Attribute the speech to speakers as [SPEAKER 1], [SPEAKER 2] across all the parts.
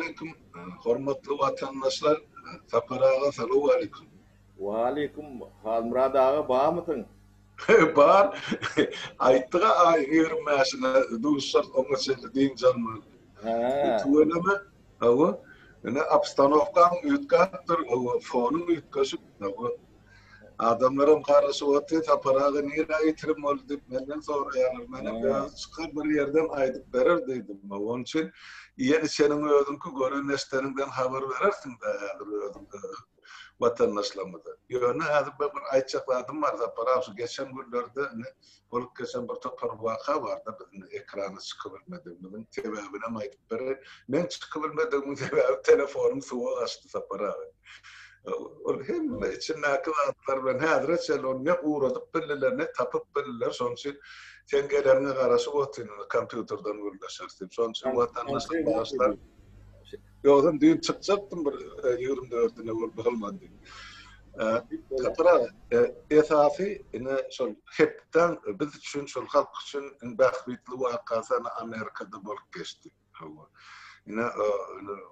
[SPEAKER 1] Aleýkum hormatly watandaşlar Sapar aga salowaleýkum.
[SPEAKER 2] Waleýkum Halmyrat aga barmysyň?
[SPEAKER 1] Bar. Aýtdyga aýyň 25-ine duşsak oňa çenli dynç almaly.
[SPEAKER 2] Hä.
[SPEAKER 1] Tüweleme. Hawa. Ine obstanowkaň üýtgäpdir, hawa, fonuň üýtgeşik, hawa. Adamlaram garaşyp otyr, Sapar aga nirä ýitirim boldy diýip menden soraýarlar. Menem özi çykar bir ýerden aýdyp berer diýdim. Onuň üçin iýen-içeniň özüňki, gören-eşideniňden habar berersiň-dä häzir özüň watandaşlarymyza. Ýöne häzir bir aýtjak zadym bar Sapar aga, şu geçen günlerde indi bolup geçen bir topar waka bar-da biz indi ekrana çykybilmedigimiziň sebäbinem aýdyp bereýin. Meň çykybilmedigimiň sebäbi telefonym suwa gaçdy Sapar aga. Ol hemme içindäki zatlar bilen häzire çenli ony ne guradyp bildiler, ne tapyp bildiler. Şonuň üçin sen geleriňe garaşyp otyryn, kompýuterden gürleşeris diýip. Şonuň üçin watandaşlar bagyşlar. Ýogsam düýn çykjakdym bir 24-üne bolup bolmady. Sapar aga, esasy ine şol hepdäň biz üçin, şol halk üçin iň bähbitli wakasy ana Amerikada bolup geçdi. Hawa. Ine,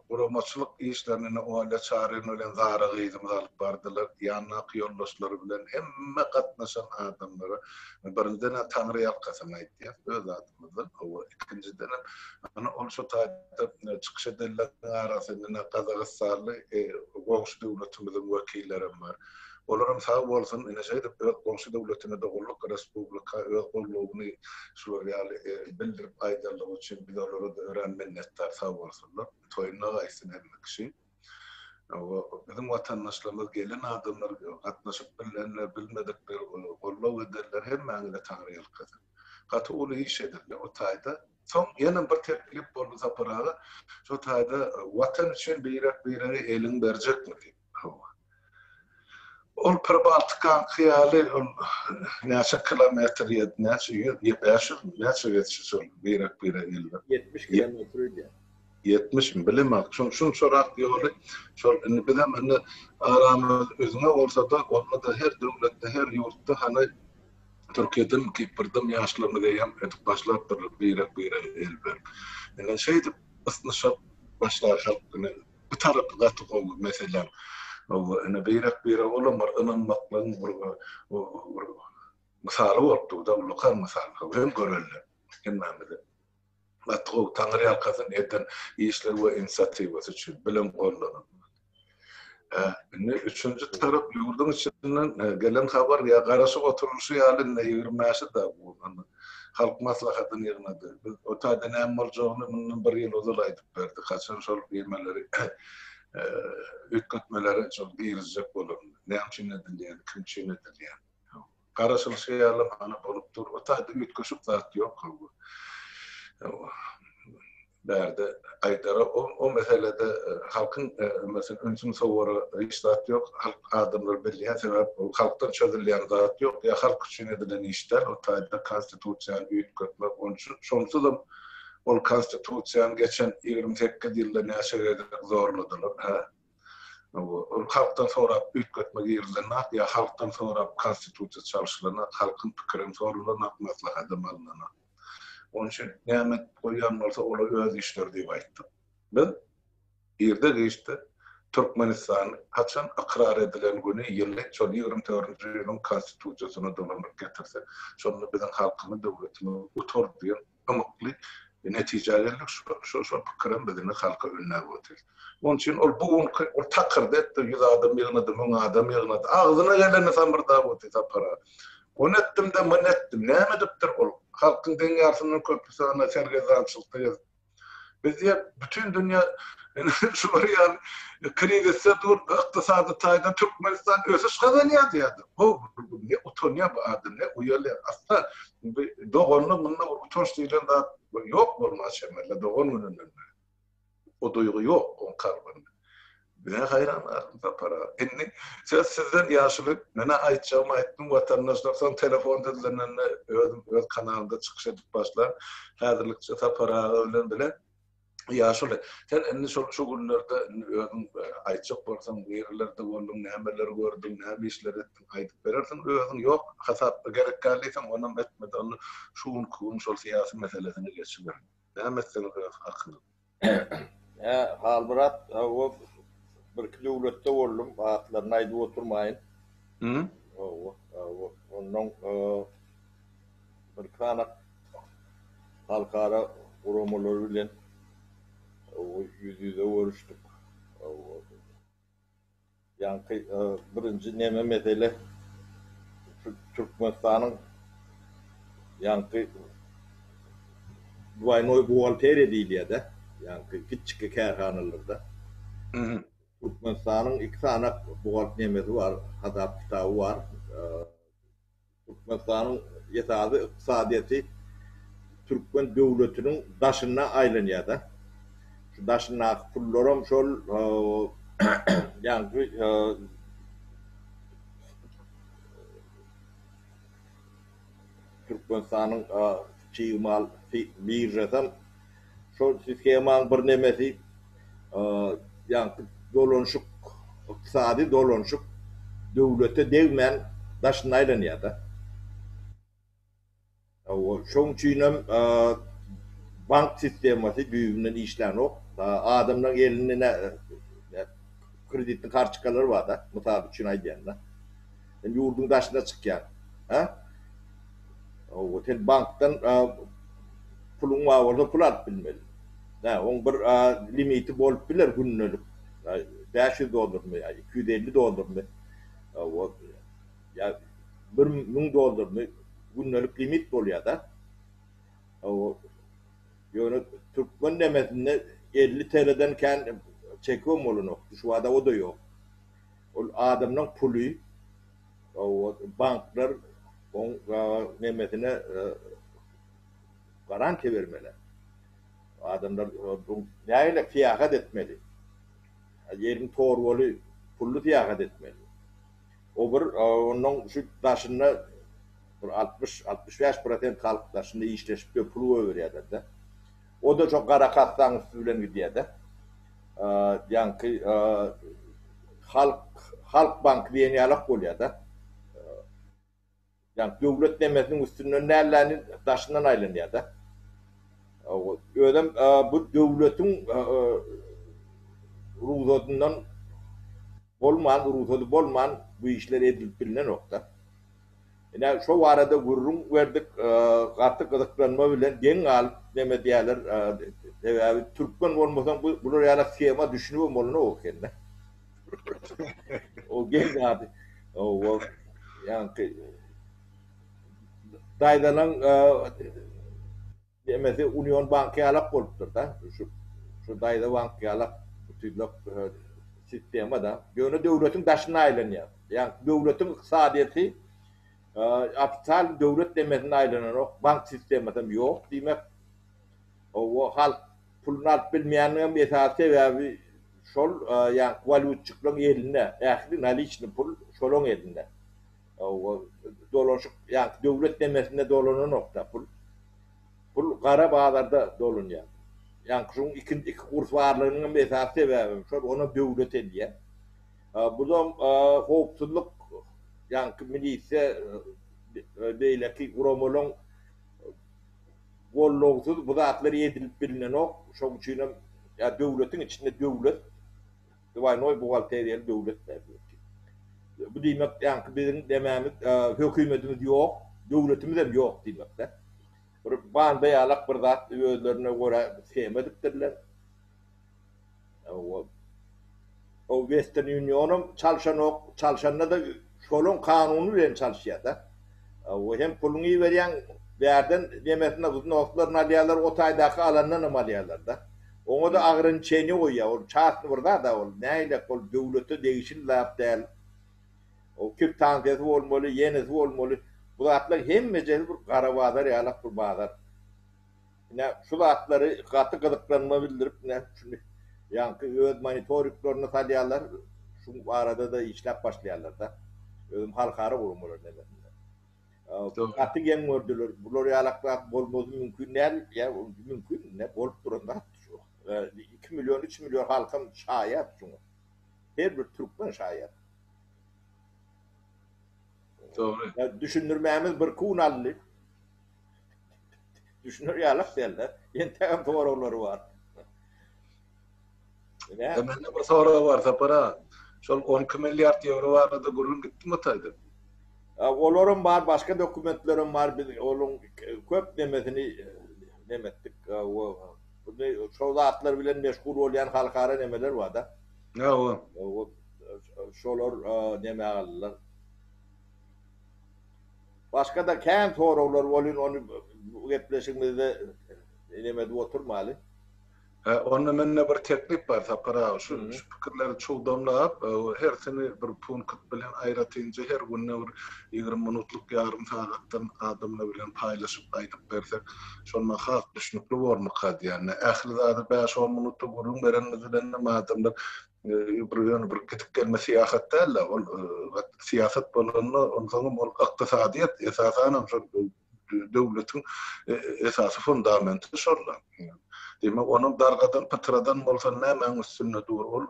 [SPEAKER 1] guramaçylyk işlerini ine Olýa Çaryýewna bilen Zara gyzymyz alyp bardylar. Ýanyndaky ýoldaşlary bilen hemme gatnaşan adamlara birinjiden-ä Taňry ýalkasyn aýdýas öz adymyzdan. Hawa, ikinjidenem ana ol şo taýda çykyş edenleriň arasynda ine gazagystanly goňşy döwletimiziň wekillerem bar. Olaram sag bolsun, ine şeýdip öz goňşy döwletine doganlyk respublika öz goldawyny şular ýaly bildirip aýdanlygy üçin biz olara-da örän minnetdar, sag bolsunlar. Toýuna gaýtsyn hemme kişi. Biziň watandaşlarymyz gelen adamlar, gatnaşyp bilenler, bilmedikler, goldaw edenler hemmäňize Taňryýalkasyn. Gaty uly iş edildi o taýda. Soň ýene bir teklip boldy Sapar aga, şo taýda Watan üçin birek-birege eliň berjekmi diýip. Hawa. Ol Pribaltikaňky ýaly ol näçe kilometr ýa näçe ýüz, ýa 500 näçe geçdi şol birek-birek elde.
[SPEAKER 2] 70 kilometr öýdýän.
[SPEAKER 1] 70 mi bilemok. Şun şunçarak ýoly şol indi bizem indi aramyz üzňe bolsa-da onda-da her döwletde her ýurtda hany Türkiýeden Kiprden ýaşlarymyz eýýäm edip başlapdyrlar birek-birege el berip. Indi şeýdip ysnyşyp başlar halk indi Bu tarapy gaty gowy meselem. Ine birek-birege olam bir ynanmaklygyň bir bir mysaly bolup dur-da, ullakan mysal. Hem görelde hemmämize. Gaty gowy, Taňryýalkasyn eden işleri we inisiatiwasy üçin bilen gollanylmaly. Indi üçünji tarap ýurduň içinden gelen habar ýa garaşyp oturylyşy ýaly indi 25-i da Halk Maslahatyny ýygnady. Biz o taýda näme boljagyny mundan bir ýyl ozal aýdyp berdik. Haçan şol ýemeleri üýtgetmeleri şol girizjek bolanyny, näme üçin edilýäni, kim üçin edilýäni. Garaşylyşy ýaly hany bolup dur. O taýda üýtgeşik zat ýok. Bärde aýdara o o meselede halkyň meselem ünsüni sowara hiç zat ýok. Halk adamlar bilýär sebäp ol halkdan çözülýän zat ýok ýa halk üçin edilen iş däl o taýda konstitusiýany üýtgetmek onçu şonsuzam ol konstitusiýany geçen 28 ýylda näçe gezek zorladylar hä ol halkdan sorap üýtgetme girizilenak ýa halkdan sorap konstitusiýa çalşylanak halkyň pikirem soralynak maslahatam alynanak. Onuň üçin näme edip goýýan bolsa olar öz işleri diýip aýtdyk. Biz irde-giçde Türkmenistan haçan ykrar edilen güni, ýyly şol 24-nji ýylyň Konstitusiýasyna dolandyryp getirse, şonda biziň halkymyz, döwletimiz gutar diýen ymykly netijä geldik. Şo şo pikirem biz indi halka ündäp otyrys. Onuň üçin ol bu günki ol takyrdy etdi, 100 adam ýygnady, 1000 adam ýygnady. Agzyna geleni samyrdap otyr Sapar aga. Ony etdim-de, muny etdim. Näme edipdir ol? Halkyň deň ýarysyndan köpüsi ana sergezdançylykda gezip. Biz diýýär, bütin dünýä şular ýaly krizisde dur, ykdysady taýdan Türkmenistan ösüş gazanýar diýýärdi. Ho, ne utanýar bu adam, ne uýalýar. Asla bu doganda munda bir utanç diýlen zat ýok bolmaly çemeli, dogan gününden bäri. O duýgy ýok oň kalbynda. Bize haýran galdym Sapar aga. Indi söz sizden ýaşuly. Menä aýtjagymy aýtdym watandaşlar soň telefon sözlenende özüm öz kanalymda çykyş edip başlar. Häzirlikçe Sapar aga bilen bile. Ýaşuly sen indi şol şu günlerde indi özüň aýtjak bolsaň nirelerde bolduň nämeler gördüň näme işler etdiň aýdyp berersiň özüň ýok hasap gerek däl diýseň onam etmede onda şu günki gün şol syýasy meselesine geçiber. Näme etseňiz öz hakyňyz.
[SPEAKER 2] Hä, Halmyrat, hawa, birki döwletde boldum, atlaryny aýdyp oturmaýyn.
[SPEAKER 1] Hı.
[SPEAKER 2] Hawa, hawa. Onnoň birki sany halkara guramalary bilen ýüz-ýüze görüşdik. Hawa. Ýaňky birinji neme mesele şu Türkmenistanyň ýaňky dwaýnoý buhgalteriýa diýilýär-de, ýaňky kiçjik kärhanalarda. Türkmenistanyň iki sany buhgalt nemesi bar, hasap kitaby bar. Türkmenistanyň esasy ykdysadyýeti türkmen döwletiniň daşynda aýlanýar-da. Şu daşyndaky pullaram şol ýaňky Türkmenistanyň çig mal biržasam şol sistemanyň bir nemesi ýaňky dolanyşyk, ykdysady dolanyşyk döwlete degmän daşynda aýlanýar-da. Şoň üçinem bank sistemasy düýbünden işlänok. Adamlaryň elinde nä kreditni kartoçkalary bar-da, mysal üçin aýdýan-da. Sen ýurduň daşyna çykýaň. Hä? Hawa, sen bankdan puluň bar bolsa pul alyp bilmeli. Hä, oň bir limiti bolup biler gündelik. 500 dollarmy ýa 250 dollarmy? Hawa, ýa 1000 dollarmy gündelik limit bolýar-da. Hawa, ýöne türkmen nemesinde 50 TL-den kän çekibem bolanok. Şu wada o-da ýok. Ol adamlaň puly banklar oň nemesine garantiýa bermeli. Adamlar nägile syýahat etmeli. Ýeriň torbaly pully syýahat etmeli. O bir ondan şu daşynda bir 60 65 prosent halk daşynda işleşip ýör pul goýberýärler-de. O-da şo gara kassaň üsti bilen gidýär-de. Ýaňky halk halk banky diýen ýalak bolýar-da. Ýaňky döwlet nemesiniň üstünden dälläni daşyndan aýlanýar-da. Özem bu döwletiň rugsadyndan bolman, rugsady bolman bu işler edilip bilnenok-da. Ine, şo barada gürrüň berdik. Gaty gyzyklanma bilen geň galyp neme diýýärler. Sebäbi türkmen bolmasaň bu bular ýaly shema düşünibem bolanok ekende. O geň zady. Owa, ýaňky daýzalaň Demesi Union banky ýalak bolupdyr-da. Şu şu daýza bank ýalak bütünlek sistema-da. Ýöne döwletiň daşynda aýlanýar. Ýagny döwletiň ykdysadyýeti ofisial döwlet demesinde aýlananok, bank sistemasam ýok diýmek. Owa halk puluny alyp bilmeýäniniňem esasy sebäbi şol ýagny walýutçyklaryň elinde, ähli naliçnyý pul şolaň elinde. Owa dolanşyk ýagny döwlet demesinde dolananok-da pul. Pul gara bazarda dolanýar. Ýaňky şuň iki iki kurs barlygynyň hem esasy sebäbi şol, onam döwlet edýär. Budam howpsuzlyk ýaňky milisiýa beýleki guramalaryň gollawsyz bu zatlar edilip bilinenok. Şoň üçinem ýa döwletiň içinde döwlet dwaýnoý buhgalteriýaly döwlet däl bu. Bu diýmek ýaňky biziň demämiz hökümetimiz ýok, döwletimiz hem ýok diýmek-de. Bir banda ýalak bir zat özlerine görä shema edipdirler. O Western Unionam çalşanok, çalşanda-da şolaň kanuny bilen çalyşýar-da. O hem puluňy iberýäň, bärden nemesine wznoslaryny alýarlar, o taýdaky alandanam alýarlar-da. Oňa-da ograniçeniýe goýýar, ol çasny bir zat-a ol, nähilek ol döwlete degişli zat däl. O kwitansiýasy bolmaly, ýenesi bolmaly. Bu zatlar hemmejesi bir gara bazar ýalak bir bazar. Ine, şu zatlary gaty gyzyklanma bildirip, ine, şuny ýaňky öz monitoriklerine salýarlar, şu barada-da işläp başlaýarlar-da. Özüm halkara guramalar nemesinde. Gaty geň gördüler. Bular ýalak zat bolmazy mümkin däl. Ýa mümkin, ine, bolup duran zat şu. 2 million, 3 million halkam şaýat şuňa. Her bir türkmen şaýat.
[SPEAKER 1] Dogry.
[SPEAKER 2] Ýa düşündirmämiz bir kun aldy. Düşüner ýalak dälde. Entegem soraglary bar.
[SPEAKER 1] Ine. Mende bir sorag bar Sapar aga. Şol 12 milliard ýewro barada gürrüň gitdimi o taýda?
[SPEAKER 2] Olaram bar, başga dokumentlerem bar. Biz olaň köp nemesini neme etdik. Şol zatlar bilen meşgul bolýan halkara nemeler bar-da.
[SPEAKER 1] Hawa.
[SPEAKER 2] Şolar neme aldylar. Başga-da kän soraglar bolýan, ony bu gepleşigimizde neme edip oturmaly.
[SPEAKER 1] Hä, onda mende bir teklip bar, Sapar aga, şu şu pikirleri çugdamlap, hersini bir punkt bilen aýratynja her günde bir 20 minutlyk, ýarym sagatdan adamlar bilen paýlaşyp aýdyp bersek, şonda has düşnükli bormyka diýýän. Ähli zady bäş-on minutda gürrüň berenimiz bilenem adamlar bir ýöne bir gidip gelme syýahat däl-de, ol syýasat bolanda, onsoňam ol ykdysadyýet, esasanam şol döwletiň esasy fundamenti şol-da. Diýmek, onuň dargadan, pytradan bolsa nämäň üstünde dur? Ol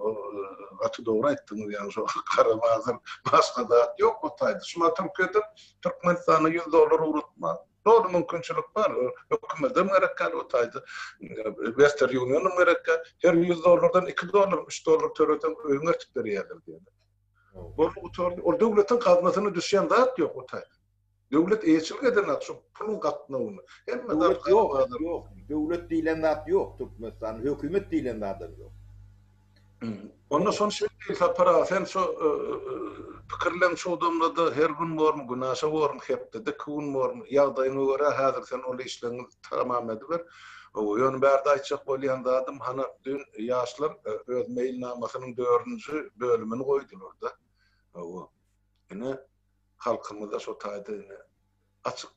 [SPEAKER 1] gaty dogry aýtdyňyz, ýagny şo gara bazar başga zat ýok o taýda. Şuma Türkiýede Türkmenistana 100 dollar ugratma doly mümkinçilik bar. Hökümedem gerek däl o taýda. Western Unionam gerek däl. Her 100 dollardan 2 dollar, 3 dollar töleseň öýüňe eltip berýärler diýýärler. Boldy gutardy. Ol döwletiň gaznasyna düşýän zat ýok o taýda. Döwlet eýeçilik edenok şu puluň gatnawyna.
[SPEAKER 2] Hemme zat Döwlet ýok, ýok. Döwlet diýlen zat ýok Türkmenistanda. Hökümet diýlen zadam ýok.
[SPEAKER 1] Onda şony şeý diý Sapar aga, sen şu pikirleň çugdamlada her gün bormy, günaşa bormy, hepdede iki gün bormy, ýagdaýyňa görä häzir sen ol işleriňi tamam ediber. Ýöne bärde aýtjak bolýan zadym, hany düýn ýaşlar öz meýilnamasynyň dördünji bölümini goýdular-da. Hawa. Ine, halkymyza şo taýda ine açyk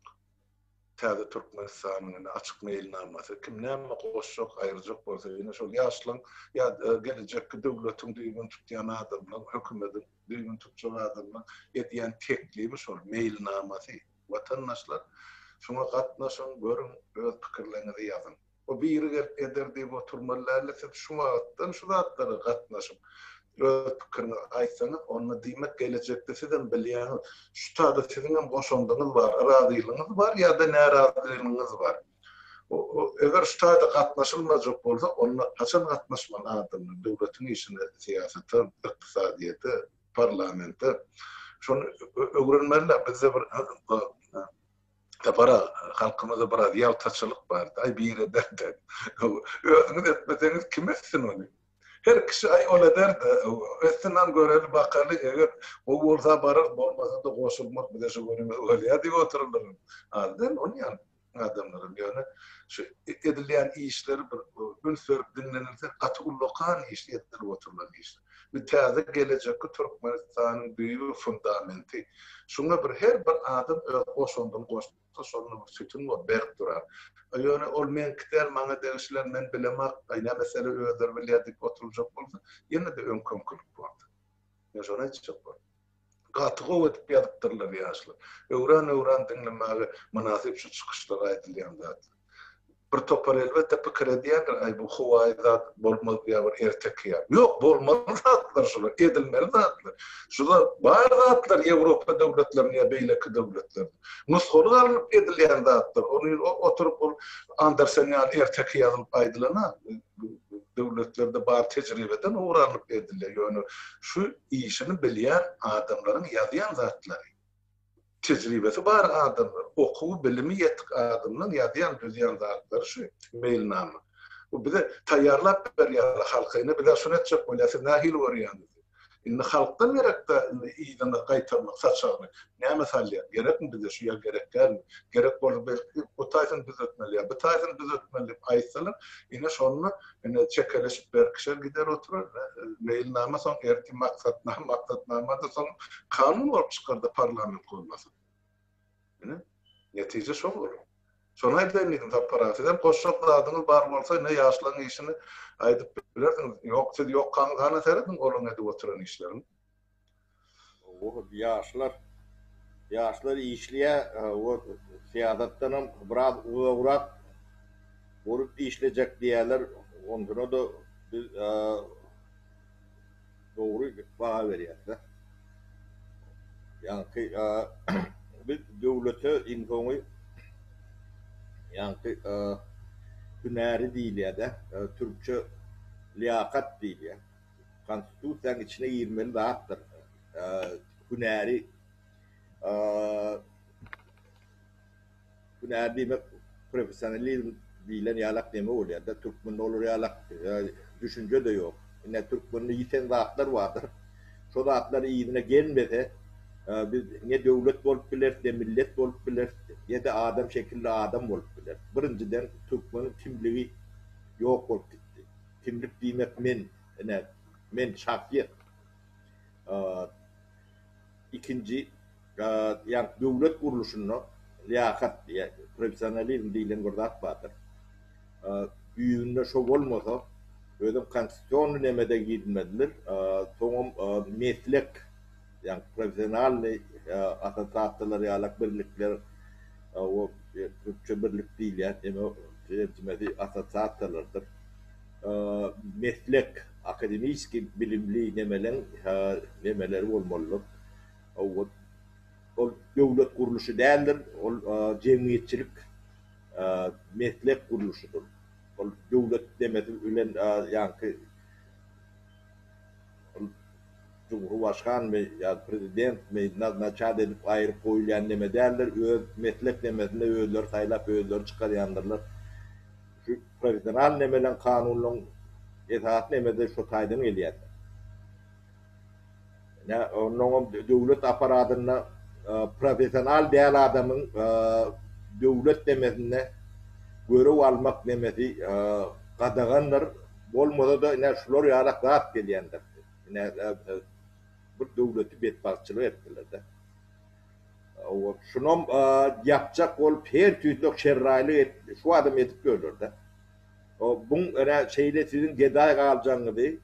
[SPEAKER 1] täze Türkmenistanyň ine açyk meýilnamasy kim näme goşjak aýyrjak bolsa ine şol ýaşlaň ýa gelejekki döwletiň düýbüni tutýan adamlaň hökümediň düýbüni tutjak adamlaň edýän teklibi şol meýilnamasy watandaşlar şuňa gatnaşyň görüň öz pikirleňizi ýazyň. O biri gelip eder diýip oturmaly däldi, siz şu wagtdan şu zatlara gatnaşyp, öz pikiriňizi aýtsaňyz, onda diýmek gelejekde sizem bilýäňiz, şu tada siziňem goşandyňyz bar, razylygyňyz bar ýa-da närazylygyňyz bar. Eger şu taýda gatnaşylmajak bolsa, onda haçan gatnaşmaly adamlar döwletiň işine, syýasata, ykdysadyýete, parlamente? Şony öwrenmeliler. Bizde bir Sapar aga, halkymyzda biraz ýaltaçylyk bar-da, aý biri eder-de. Özüňiz etmeseňiz kim etsin ony? Her kişi aý ol eder-de, etsin han göreli bakaly, eger gowy bolsa bararys, bolmasa-da goşulmarys, bize şu günümiz bolýar diýip oturarlar. Az däl ony ýaly adamlaram. Ýöne şu edilýän işleri bir üns berip diňlenilse gaty ullakan iş edilip oturylan işler. Bu täze gelejekki Türkmenistanyň düýbi, fundamenti. Şuňa bir her bir adam öz goşandyny goşsa, şonda bir sütün bolup berk durar. Ýöne ol meňki däl, maňa degişli däl, men bilemok, aý nä mesele özleri bilýär diýip oturyljak bolsa, ýene-de öňki-öňkülik borda. Men şony aýtjak boldum. Gaty gowy edip ýazypdyrlar ýaşlar. Öwran-öwran diňlemäge mynasyp şu çykyşlar aýdylýan zatlar. Bir topar elbetde pikir edýändir, aý bu howaýy zat bolmaz ýa bir erteki ýaly. Ýok, bolmaly zatlar şular, edilmeli zatlar. Şular bar zatlar Ýewropa döwletlerinde ýa beýleki döwletlerde. Nusgalyk alnyp edilýän zatlar. Ony oturyp ol Andersen ýaly erteki ýazylyp aýdylana döwletlerde bar tejribeden ugur alnyp edilýär. Ýöne şu işini bilýän adamlaryň ýazýan zatlary. Tejribesi bar adamlar, okuwy, bilimi ýetik adamlaň ýazýan, düzýän zatlary şu meýilnama. Bu bize taýýarlap berýärler halka. Ine bizä şuny etjek bolýar, siz nähili görýäňiz diýip. Indi halkdan gerekdä indi yzyna gaýtarmak saçagyny. Näme salýar? Gerekmi bize şu ýa gerek dälmi? Gerek bolsa belki bu taýsyny düzetmeli ýa bu taýsyny düzetmeli diýip aýtsalar, ine şonda Ine çekeleşip berkişer gider oturar. Meýilnama soň ertir maksatnama, maksatnama-da soň kanun bolup çykarda parlament goldasa. Ine, netije şol bolar. Şony aýdaýyn diýdim Sapar aga. Sizem goşjak zadyňyz bar bolsa, ine ýaşlaryň işini aýdyp bilersiňiz. Ýok, siz ýokkaňyz hana serediň olaryň edip oturan işlerini.
[SPEAKER 2] Ýaşlar ýaşlar işleýär, o syýasatdanam biraz uzagrak bolup işlejek diýýärler, onsuna-da biz dogry baha berýäs-de. Ýaňky biz döwlete iň soňy ýaňky hünäri diýilýär-de, türkçe. Liýakat diýilýär. Konstitusiýanyň içine girmeli zatdyr. Hünäri hünär diýmek professionalizm diýlen ýalak neme bolýar-da, türkmende olar ýalak düşünje-de ýok. Ine türkmende ýiten zatlar bardyr. Şo zatlar yzyna gelmese, biz ne döwlet bolup bileris, ne millet bolup bileris, ne-de adam şekilli adam bolup bileris. Birinjiden türkmeniň kimligi ýok bolup gitdi. Kimlik diýmek men, ine, men şahsyýet. Ikinji, ýagny döwlet gurluşynda liýakat, professionalizm diýlen bir zat bardyr. Düýbünde şo bolmasa, özem konstitusionnyý nemede girizmelidir. Soňam meslek, ýagny professionalnyý assosiasiýalar ýalak birlikler, o türkçe birlik diýilýär, eme terjimesi assosiasiýalardyr. Meslek, akademiski bilimli nemeleň nemeleri bolmalydyr. Ol döwlet gurluşy däldir, ol jemgyýetçilik meslek gurluşydyr. Ol döwlet demesi bilen ýaňky ol Cumhurbaşkanmy ýa prezidentmi naznaçat edip aýryp goýulýan neme däldir, öz meslek nemesinde özleri saýlap özleri çykarýandyrlar. Şu professional nemeleň kanunlaň esasy nemede şo taýdan gelýändir. Ine, onnoňam döwlet apparatynda professional däl adamyň döwlet nemesinde görew almak nemesi gadagandyr. Bolmasa-da ine şular ýalak zat gelýändir. Ine bir döwleti betbagtçylyk etdiler-de. Şunam ýapjak bolup her tüýsli şerraýlyk et, şu adam edip ýörler-de. Buň ine şeýle siziň gedaý galjagyňyzy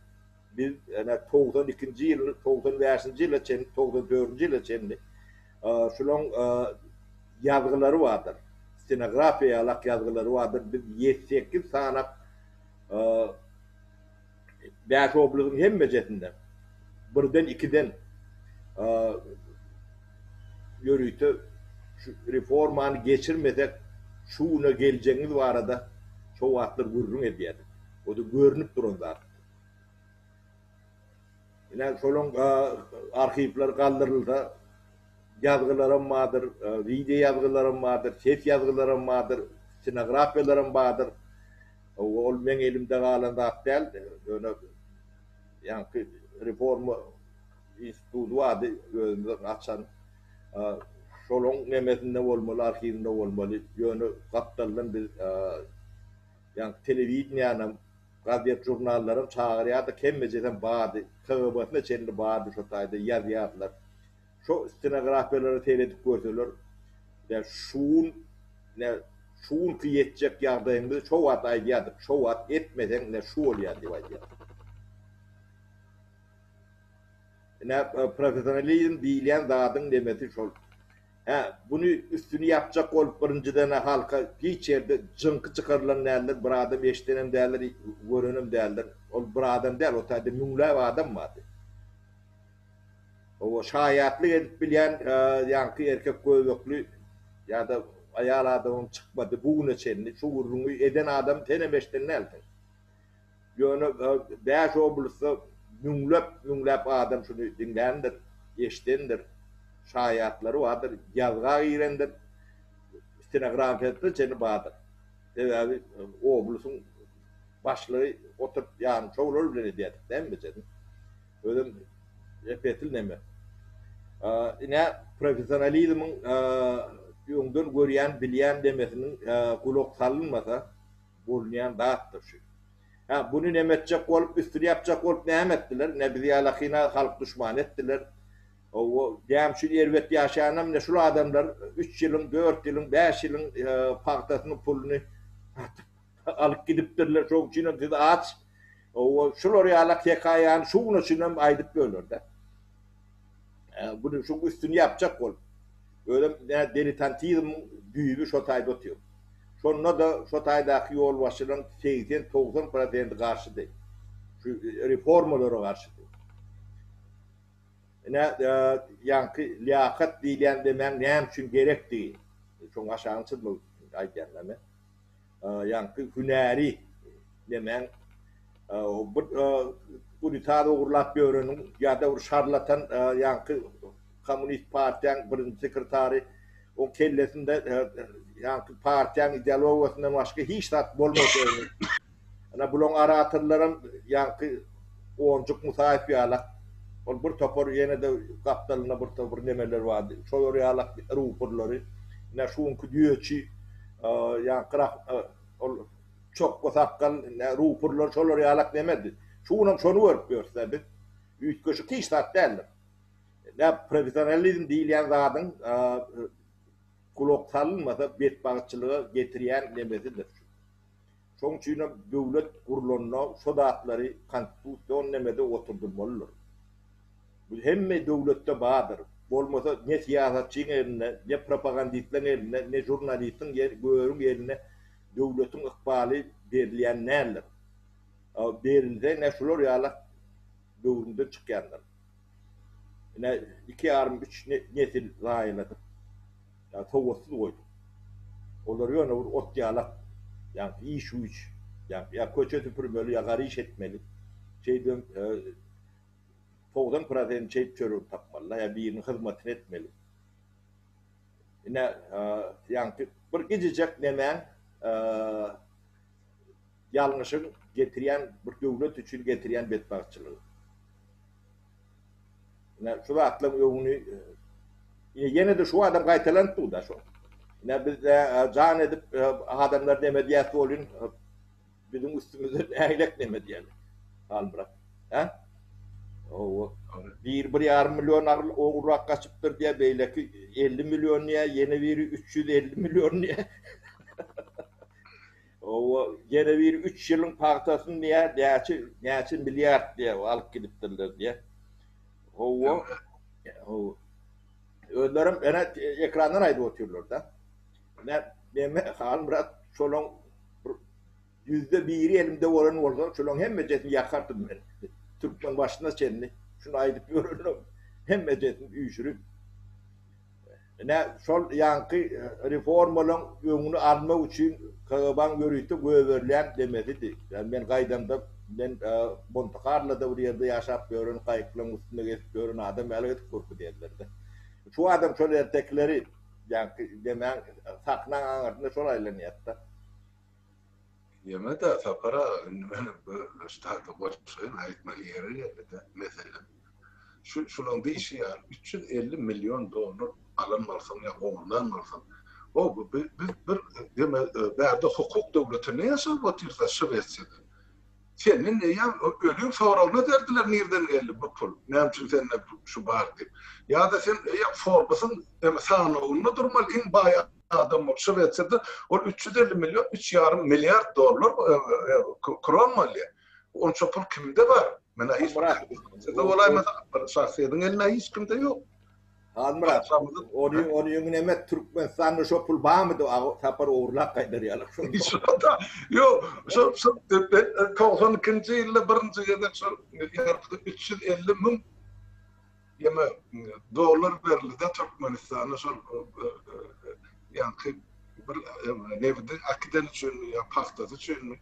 [SPEAKER 2] Biz ene 92-nji ýyl, 95-nji ýyla çenli, 94-nji ýyla çenli şulaň ýazgylary bardyr. Stenografiýa ýalak ýazgylary bardyr. Biz ýedi-sekiz sanak bäş oblazyň hemmejesinde birden, ikiden ýörite şu reformany geçirmesek şu güne geljegiňiz barada şo wagtlar gürrüň edýärdik. O-da görnüp duran zat. Ine, şolaň arhiwleri galdyrylsa, ýazgylaram bardyr, wideo ýazgylaram bardyr, ses ýazgylaram bardyr, stenografiýalaram bardyr. Ol meň elimde galan zat däl, ýöne ýaňky reforma instituty bardy, özümiz açan. Şolaň nemesinde bolmaly, arhiwinde bolmaly. Ýöne gapdaldan biz ýaňky telewideniýänem Gazet-žurnallaram çagyrýardyk, hemmejesem bardy, KGB-sine çenli bardy şo taýda ýazýardylar. Şo stenografiýalara seredip görseler, ine şu gün, ine şu günki ýetjek ýagdaýyňyzy şo wagt aýdýardyk, şo wagt etmeseň ine şu bolýar diýip aýdýardyk. Ine professionalizm diýilýän zadyň nemesi şol. Hä, buny üstüni ýapjak bolup birinjiden-ä halka hiç ýerde jyňky çykarylan däldir, bir adam eşidenem däldir, görenem däldir. Ol bir adam däl, o taýda müňläp adam bardy. Hawa, şaýatlyk edip bilýän ýaňky erkek göbekli ýa-da aýal adamam çykmady bu güne çenli. Şu gürrüňi eden adam senem eşiden dälsiň. Ýöne bäş oblastda müňläp-müňläp adam şuny diňländir, eşidendir, şaýatlary bardyr, ýazga girendir, stenografiýasy çenli bardyr. Sebäbi oblastyň başlygy oturyp ýanyny şolar bilen edýärdik hemmejesini. Özem ep-esli neme. Ine, professionalizmiň öňden görýän, bilýän nemesiniň gulak salynmasa, bolunýan zatdyr şu. Hä, buny neme etjek bolup, üstüni ýapjak bolup näme etdiler? Ine, bizi ýalakyna halk duşmany etdiler. Hawa, näme üçin erbet ýaşaýanam ine şul adamlar üç ýylyň, dört ýylyň, bäş ýylyň pagtasynyň puluny alyp gidipdirler. Şonuň üçinem siz aç. Hawa, şular ýalak hekaýany şu güne çenlem aýdyp ýörler-de. Buny şu üstüni ýapjak bolup. Özem diletantizmiň düýbi şo taýda otyr. Şonda-da şo taýdaky ýolbaşçylaryň segsen-togsan prosenti garşydy. Şu reformalara garşydy. Ine, ýaňky liýakat diýilýän demäň näme üçin gerekdigi, şoň aşagyny çyzmak üçin aýdýan men. Ýaňky hünäri demäň. Bir unitaz ogurlap ýöreniň ýa-da bir şarlatan ýaňky kommunist partiýaň birinji sekretary oň kellesinde ýaňky partiýaň ideologiýasyndan başga hiç zat bolmajagyny. Ine bulaň oratorlaram ýaňky Onjuk Musaýew ýalak ol bir topar ýene-de gapdalynda bir topar nemeler bardy. Şolar ýalak rupurlary. Ine şu günki düýeçi ýaňky ol Çokga sakgal, ine, rupurlar şolar ýalak nemedi. Şu günem şony görüp ýörüs-dä biz. Üýtgeşik hiç zat däldir. Ine, professionalizm diýilýän zadyň gulak salynmasa betbagtçylyga getirýän nemesidir şu. Şoň üçinem döwlet gurlanda şo zatlary konstitusion nemede oturdylmalydyr. Bu hemme döwletde bardyr. Bolmasa ne syýasatçyň elinde, ne propagandistleň elinde, ne žurnalistiň, göriň elinde döwletiň ykbaly berilýän däldir. Berilse ine şular ýalak döwründen çykýandyr. Ine iki ýarym üç nesil zaýaladyk. Ýa sowatsyz goýduk. Olar ýöne bir ot ýalak ýaňky iş güýç ýaňky ýa köçe süpürmeli ýa gar iş etmeli. Şeýdibem 90 prosent şeýdip çörek tapmaly ýa biriniň hyzmatyny etmeli. Ine, ýaňky bir gijijek nemäň ýalňyşyň getirýän bir döwlet üçin getirýän betbagtçylygy. Ine, şu zatlaryň öňüni ine ýene-de şu adam gaýtalanyp dur-da şo. Ine biz jan edip adamlar neme diýýäs bolýun, Biziň üstümizde nägilek neme diýerler. Halmyrat. Hä? Owa. Bir bir ýarym million agyr ogurlap gaçypdyr diýýär, beýleki 50 million diýýär, ýene biri 350 million diýýär. Owa, ýene biri 3 ýylyň pagtasyny diýýär, näçe näçe milliard diýýär, alyp gidipdirler diýýär. Owa. Owa. Özlerem ene ekrandan aýdyp otyrlar-da. Nä, neme Halmyrat şolaň bir ýüzde biri elimde bolan bolsa, şolaň hemmejesini ýakardym men. Türkmen başyna çenli şuny aýdyp ýörenler hemmejesini üýşürip. Ine, şol ýaňky reformalaň öňüni almak üçin KGB-nyň ýörite goýberilýän demesidi. Ýa men gaýdamda men Monte Karloda bir ýerde ýaşap ýören, gaýyklaryň üstünde gezip ýören adam ýaly edip görkezýärler-de. Şu adam şol ertekileri Ýaňky demäň sahnaň aňyrsynda şol aýlanýatda.
[SPEAKER 1] Ýeme-de Sapar aga indi men bu ştada goşaýyn aýtmaly ýeri geldi-de meselem şu şulaň diýşi ýaly 350 million dollar alan bolsaň ýa ogurlan bolsaň o biz bir deme bärde hukuk döwletinde ýaşap otyrys-a Şwesiýada Senden eýýäm ölüň soragyny ederdiler nirden geldi bu pul, näme üçin sende şu bar diýip. Ýa-da sen eýýäm Forbes-iň sanawynda durmaly iň baý adam bolup Şwesiýada ol 350 million, üç ýarym milliard dollar kron bolýar. Onça pul kimde bar? Menä hiç bir bolaýmasa bir şahsyýetiň elinde hiç kimde ýok.
[SPEAKER 2] Halmyrat, ony ony ýöňün neme Türkmenistanda şo pul barmydy Sapar ogurlap gaýdar ýaly.
[SPEAKER 1] Şo-da, ýok, şo şo 92-nji ýylda birinji gezek şol 350 müň ýeme dollar berildi-de Türkmenistana şol ýaňky bir nebidi akiden üçinmi ýa pagtasy üçinmi.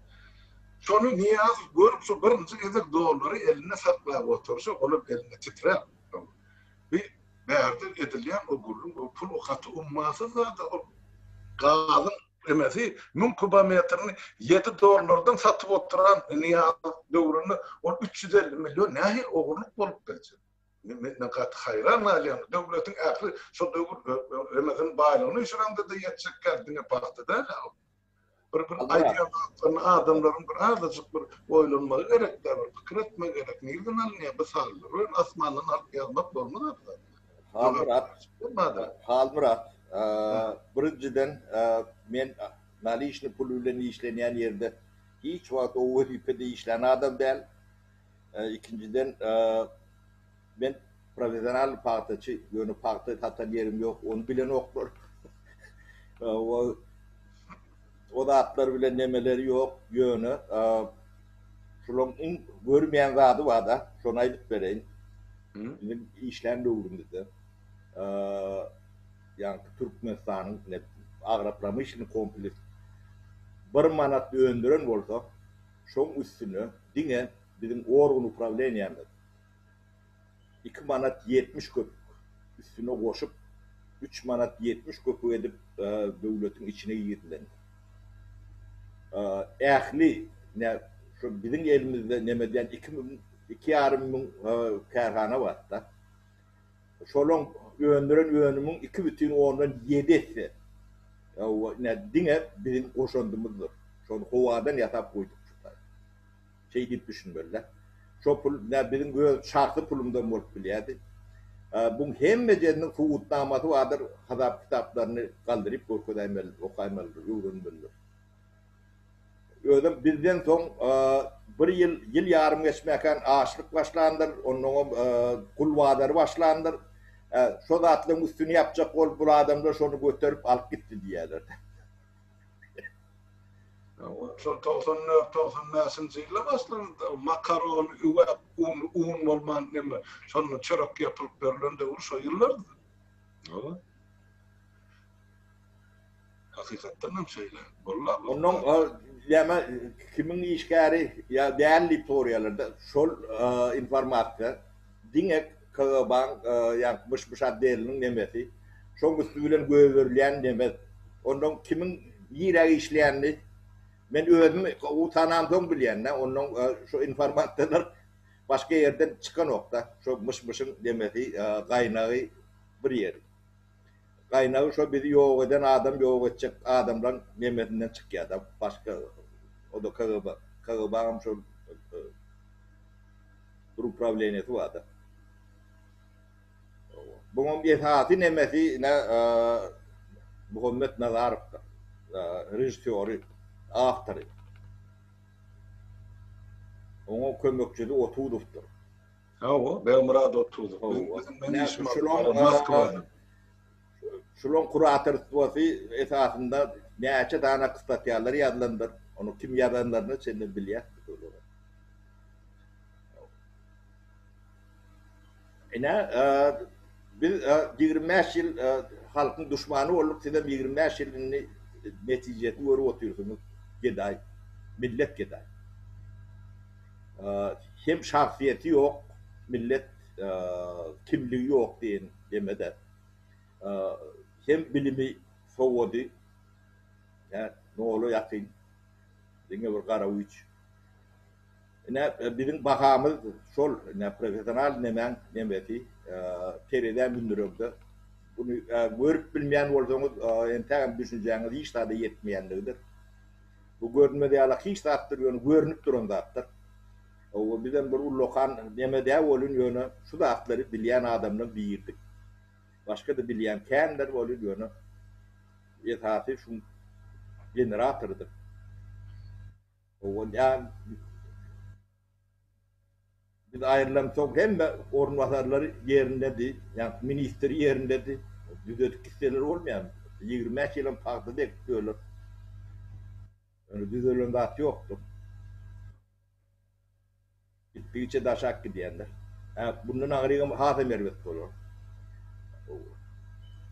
[SPEAKER 1] Şony Nyýazow görüp şo birinji gezek dollary elinde saklap oturyşy, olam elinde titräp. Bi bärde edilýän o gürrüň, o pul o gaty ummasyz zat-a ol gazyň emesi müň kubometrini ýedi dollardan satyp oturan Nyýazow döwründe ol 350 million nähili ogurlyk bolup biljek? Men gaty haýran galýan. Döwletiň ähli şo döwür emesini baýlygyny üýşüreňde-de ýetjek däl, diňe pagta däl-ä ol. Bir bir aýdýan zatlaryny adamlaryň bir azajyk bir oýlanmagy gerek-dä, bir pikir etmegi gerek. Nirden alynýar bu sanlar? Öl asmandan alyp ýazmak bolmaz bu zatlar.
[SPEAKER 2] Halmyrat, Halmyrat, birinjiden men naliçny pul bilen işlenýän ýerde hiç wagt o wezipede işlän adam däl. Ikinjiden Men professional pagtaçy, ýöne pagta satan ýerim ýok, ony bilenoklar. O o zatlar bilen nemeleri ýok, ýöne şulaň iň görmeýän zady bar-da, şony aýdyp bereýin. Biziň işlän döwrümizde ýaňky Türkmenistanyň agropromyşlennyý kompleks bir manat öndüren bolsa, şoň üstüne. Diňe biziň organ uprawleniýamyz 2 manat 70 köpük üstüne goşup 3 manat 70 köpük edip döwletiň içine girizilendir. Ähli şu biziň elimizde neme diýen 2 müň, 2,5 müň kärhana bar-da. Şolaň öndüren önümiň 2,7 esse diňe biziň goşandymyzdyr. Şony howadan ýasap goýduk şu taý. Şeý diýip düşünmeli-dä. Şo pul nä biziň öz şahsy pulumyzam bolup bilýärdi. Buň hemmejesiniň subutnamasy bardyr, hasap-kitaplaryny galdyryp görkezäýmelidir, okaýmalydyr, öwrenmelidir. Özem bizden soň bir ýyl, ýyl ýarym geçmäkän açlyk başlandyr, onnoňam gul bazary başlandyr. Şo zatlaryň üstüni ýapjak bolup bul adamlar şony göterip alyp gitdi diýýärler.
[SPEAKER 1] Şol 94, 95-nji ýylda başlandy. Makaron, üwäp, un, un bolman neme, şonda çörek ýapylyp berlen döwür şo ýyllardy. Hawa. Hakykatdan hem şeýle. Boldy.
[SPEAKER 2] Ondan näme kimiň işgäri ýa däl diýip soraýarlar-da. Şol informasiýa diňe KGB-nyň ýa myş-myş otdeliniň nemesi. Şoň üsti bilen goýberilýän neme. Ondan kimiň nirä işleýänini men özüm utanamsoň bilýän-dä. Ondan şo informasiýalar başga ýerden çykanok-da. Şo myş-myşyň nemesi, gaýnagy bir ýeri. Gaýnagy şo bizi ýok eden adam ýok etjek adamlaň nemesinden çykýada başga oda KGB KGBaňam şol bir uprawleniýesi barda. Buňam esasy nemesi ine Muhammet Nazarowdyr. Režissýory, awtory. Oňa kömekçisi Otuzowdyr.
[SPEAKER 1] Hawa, Begmyrat Otuzow. Biziň men işim Moskwada.
[SPEAKER 2] Şulaň kuratorstwosy esasynda näçe dana statýalar ýazylandyr. Ony kim ýazanlaryna çenli bilýäs biz olary. Ine, biz 25 ýyl halkyň duşmany bolduk, sizem 25 ýyl indi netijesini görüp otyrsyňyz, gedaý, millet gedaý. Hem şahsyýeti ýok, millet kimligi ýok diýen demede. Hem bilimi, sowady nola ýakyn, diňe bir gara güýç. Ine, biziň bahamyz şol, ine, professional nemäň nemesi, terezä mündüreňde. Buny görüp bilmeýän bolsaňyz, entägem düşünjäňiz hiç zada ýetmeýänligidir. Bu görünmez ýalak hiç zatdyr, ýöne görnüp duran zatdyr. Hawa, bizem bir ullakan neme däl welin, ýöne şu zatlary bilýän adamlaň birdik. Başga-da bilýän kändir welin, ýöne esasy şuň generatorydyr. Hawa, Biz aýrylansoň hemme orunbasarlary ýerindedi, ýaňky ministri ýerindedi. Düzedip gitseler bolmaýarmy? 25 ýylam pagta dekip ýörler. Ýöne düzelen zat ýokdur. Gitdigiçe daşak gidýändir. Hä, bundan aňrygam hasam erbet bolar.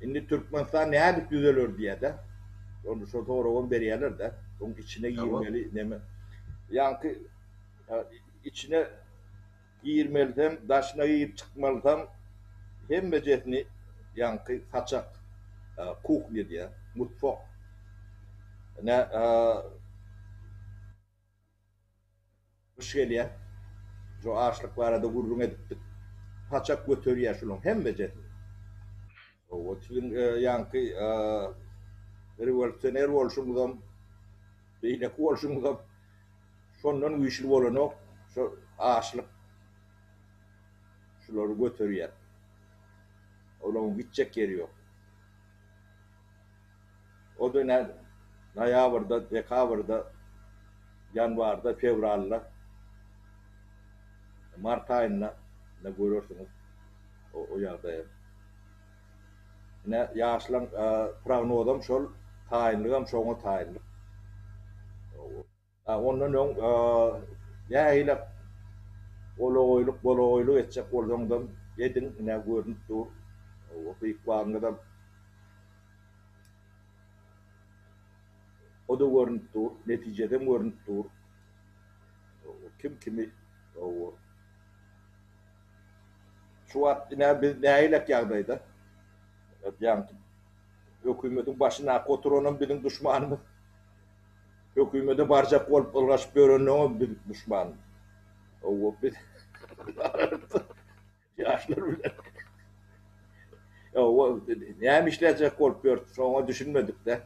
[SPEAKER 2] Indi Türkmenistan nädip düzeler diýýär-de. Onda şo soragam berýärler-de. Oň içine girmeli neme. Ýaňky Içine girmelisem, daşyna girip çykmalysam, hemmejesini ýaňky saçak, kuhnýa diýýär, mutfak. Ine, gyş gelýär. Şo açlyk barada gürrüň edipdik. Saçak göterýär şulaň hemmejesini. Hawa, siziň ýaňky rewolýusioner bolşuňyzam, beýleki bolşuňyzam Şondan güýçli bolanok, şo açlyk şulary göterýär. Olaryň gitjek ýeri ýok. O-da nä noýabrda, dekabrda, ýanwarda, fewralda, mart aýynda ine görersiňiz o ýagdaýy. Ine ýaşlaň prognozam şol, taýynlygam şoňa taýynlyk. Ondan öň nähili golagoýluk, bolagoýluk etjek bolsaňyzam ediň, ine görnüp dur. Gyýykbagyňyzam o-da görnüp dur, netijesem görnüp dur. Kim kimi owo. Şu wagt ine biz nägilek ýagdaýda? Ýaňky hökümetiň başyndaky oturanam biziň duşmanymyz. Hökümete barjak bolup ylgaşyp ýörenleňem biz duşmanymyz. Owo biz ýaşlar bilen. Owo näme işlejek bolup ýör, şoňa düşünmedik-de.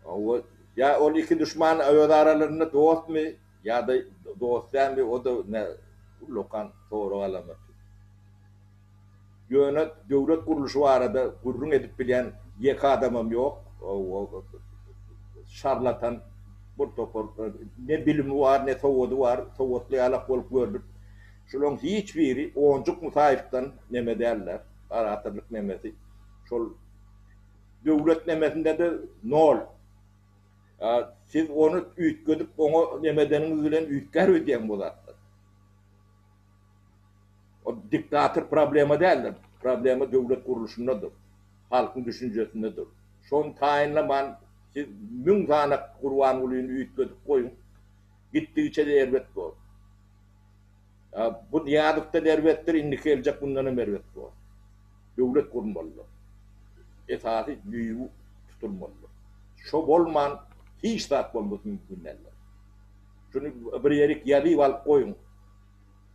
[SPEAKER 2] Owo ýa ol iki duşman öz aralarynda dostmy ýa-da dost dälmi, o-da ne ullakan sorag alamaty. Ýöne döwlet gurluşy barada gürrüň edip bilýän ýeke adamam ýok. Şarlatan bir topar ne bilimi bar, ne sowady bar, sowatly ýalak bolup görnüp, şularyň hiç biri Onjuk Musaýewden neme däldir, oratorlyk nemesi. Şol döwlet nemesinde-de nol. Siz ony üýtgedip, oňa neme edeniňiz bilen üýtgär öýdýäň bu zatlar. O diktator problema däldir. Problema döwlet gurluşyndadyr. Halkyň düşünjesindedir. Şony taýynlaman siz müň sany Gurbangulyny üýtgedip goýuň. Gitdigiçe-de erbet bor. Bu Nyýazowdan erbetdir, indiki geljek mundanam erbet bor. Döwlet gurmalydyr. Esasy düýbi tutulmalydyr. Şo bolman hiç zat bolmasy mümkin däldir. Şuny bir ýerik ýazyp alyp goýuň.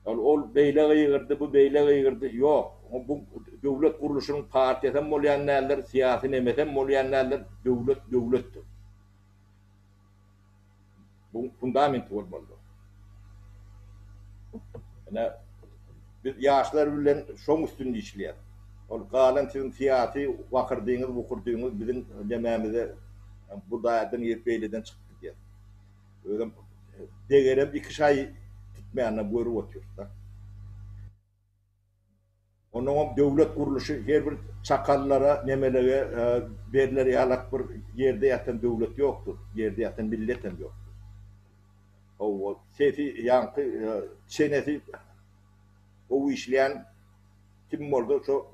[SPEAKER 2] Ol ol beýle gygyrdy, bu beýle gygyrdy. Ýok. Bu döwlet gurluşynyň partiýasam bolýan däldir, syýasy nemesem bolýan däldir. Döwlet döwletdir. Bu fundamenti bolmalydyr. Ine, biz ýaşlar bilen şoň üstünde işleýäris. Ol galan siziň syýasy wakyrdyňyz, wukurdyňyz biziň nemämize bu daýadan girip beýleden çykyp gidýär. Özem degerem iki şaý tutmaýanyny görüp otyrys-da. Onnoňam döwlet gurluşy her bir çakallara, nemelege berler ýalak bir ýerde ýatan döwlet ýokdur, ýerde ýatan millet hem ýokdur. Hawa, sesi ýaňky çenesi gowy işleýän kim bolsa şo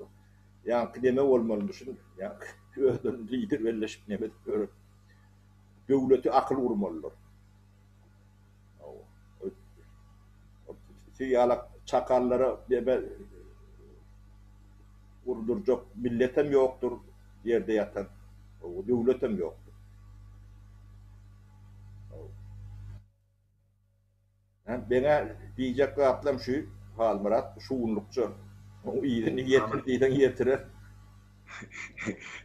[SPEAKER 2] ýaňky neme bolmalymyşyn, ýaňky özlerini lider belleşip neme edip ýören. Döwleti akyl gurmalydyr. Siz ýalak çakallara deme gurdurjak milletem ýokdur, ýerde ýatan döwletem ýokdur. Meňä diýjek zatlam şu, Halmyrat, şu günlükçe. Oň yzyny ýetir diýseň ýetirer.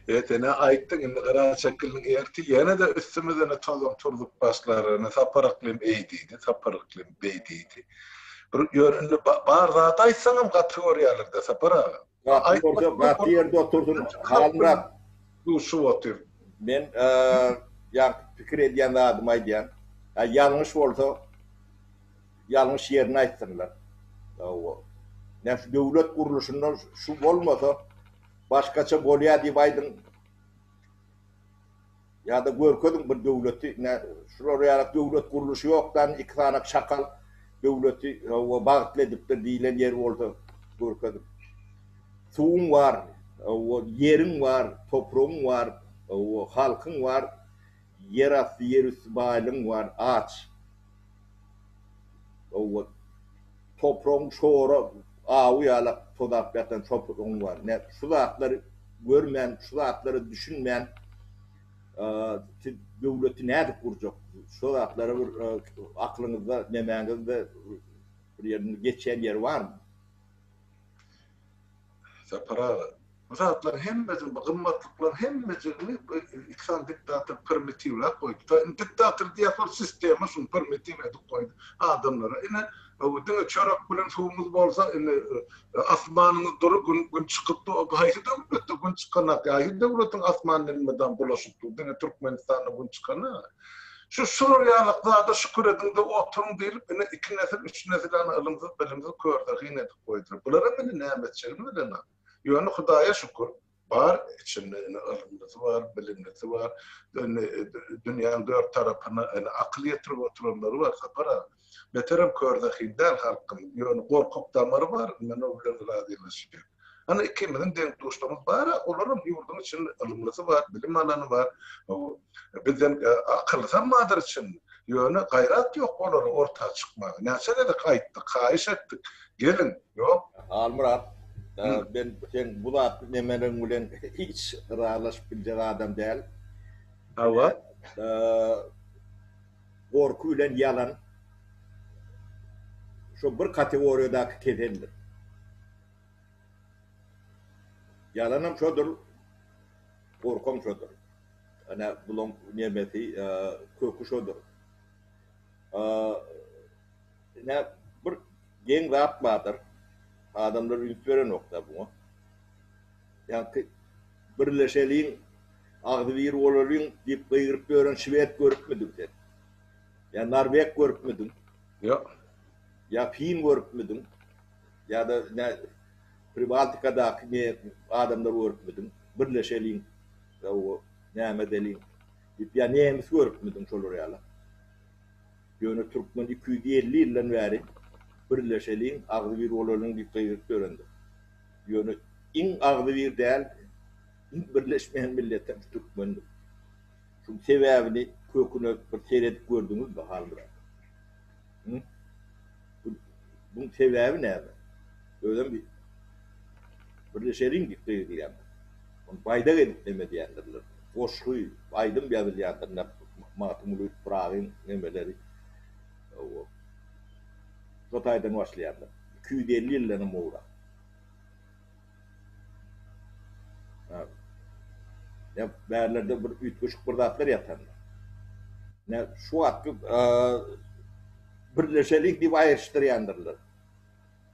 [SPEAKER 1] E, sen-ä aýtdyň, indi gyra çekildiň, ertir ýene-de üstümizene tozan turzup başlar, ine, Sapar Yklym eý diýdi, Sapar Yklym beý diýdi. Bir ýöne indi bar zady aýtsaňam gaty görýärler-dä, Sapar aga.
[SPEAKER 2] Gaty görse gaty ýerde otursyn Halmyrat.
[SPEAKER 1] Duşup otyr.
[SPEAKER 2] Men ýaňky pikir edýän zadymy aýdýan. Ýalňyş bolsa ýalňyş ýerini aýtsynlar. Hawa. Näme şu döwlet gurluşynda şu bolmasa başgaça bolýar diýip aýdyň. Ýa-da görkeziň bir döwleti, ine, şular ýaly döwlet gurluşy ýokdan iki sany çakal döwleti hawa bagtly edipdir diýlen ýeri bolsa görkeziň. Suwuň bar, hawa, ýeriň bar, topragyň bar, hawa, halkyň bar, ýerasty, ýerüsti baýlygyň bar, aç. Hawa, topragyň şora awy ýalak tozap ýatan topragyň bar. Ine, şu zatlary görmän, şu zatlara düşünmän siz döwleti nädip gurjak? Şu zatlara bir aklyňyzda, nemäňizde bir ýerinde geçýän ýeri barmy?
[SPEAKER 1] Sapar aga, bu zatlaryň hemmesini, bu gymmatlyklaryň hemmejigini bu iki sany diktator primitiwläp goýdy. Indi diktator diýýäs, ol sistema şuny primitiw edip goýdy adamlara. Ine, diňe çörek bilen suwuňyz bolsa, indi Asmanyňyz dury gün gün çykyp dur. Haýsy döwletde gün çykanak? Haýsy döwletiň asmany elmydam bulaşyp dur? Diňe Türkmenistanda gün çykana. Şu şular ýaly zada şükür ediňde oturyň diýlip ine iki nesil üç nesil ýaly ylymsyz bilimsiz körzehin edip goýdular. Bularam indi näme etjegini bilenok. Ýöne Hudaýa şükür bar içinde ine ylymlysy bar, bilimlisi bar. Indi dünýäň dört tarapyna ine akyl ýetirip oturanlary bar Sapar aga. Beterem körzehin däl halkymyz. Ýöne gorkak damary bar, men o bilen razylaşýan. Hany ikimiziň deň-duşlarymyz bar-a, olaram ýurduň içinde ylymlysy bar, bilim alany bar. Bizden akyllysam bardyr içinde. Ýöne gaýrat ýok olara orta çykmaga. Näçe gezek aýtdyk, haýyş etdik. Geliň, ýok.
[SPEAKER 2] Halmyrat, men seň bu zat nemeleriň bilen hiç ylalaşyp biljek adam däl.
[SPEAKER 1] Hawa.
[SPEAKER 2] Gorky bilen ýalan şo bir kategoriýadaky keseldir. Ýalanam şodur, gorkam şodur. Ene bulaň nemesi, köki şodur. Ine bir geň zat bardyr. Adamlar üns berenok-da buňa. Ýaňky birleşeliň, agzybir bolalyň diýip gygyryp ýören şwed görüpmidiň sen? Ýa norweg görüpmidiň?
[SPEAKER 1] Ýok.
[SPEAKER 2] Ýa fin görüpmidiň? Ýa-da nä Pribaltikadaky ne adamlar görüpmidiň? Birleşeliň, näme edeliň diýip, ýa nemis görüpmidiň şolar ýaly? Ýöne türkmen 250 ýyldan bäri birleşeliň, agzybir bolalyň diýip gygyryp ýörendir. Ýöne iň agzybir däl, iň birleşmeýän milletem şu türkmendir. Şuň sebäbini köküne bir seredip gördüňizmi Halmyrat? Hı? Buň sebäbi näme? Özem birleşeliň diýip gygyrýanlar. Ony baýdak edip neme edýändirler. Goşgy, aýdym ýazylýandyr, Magtymguly Pyragyň nemeleri. Şo taýdan başlaýandyr. 250 ýyldanam gowrak. Ýa bärlerde bir üýtgeşik bir zatlar ýatandyr. Ine şu wagtky birleşeliň diýip aýryşdyrýandyrlar.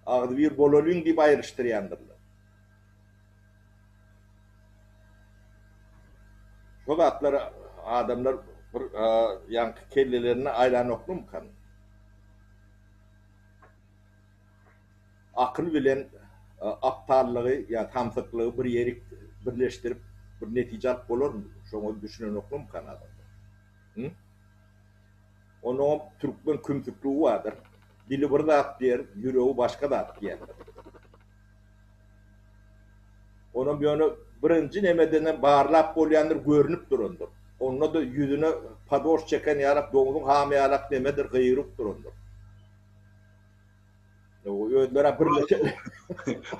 [SPEAKER 2] Agzybir bolalyň diýip aýryşdyrýandyrlar. Şo zatlar adamlar bir ýaňky kellelerine aýlanokmykan? Akyl bilen aptallygy ýa samsyklygy bir ýerik birleşdirip bir netije alyp bolarmy? Şoňa düşünenoklarmykan adamlar? Hü? Onuňam türkmen kümsükligi bardyr. Dili bir zat diýer, ýüregi başga zat diýendir. Onam ýöne birinji nemedenem barlap bolýandyr, görnüp durandyr. Onda-da ýüzüne padoş çeken ýalak, doňzuň hamy ýalak nemedir, gygyryp durandyr. Özlere birleşen.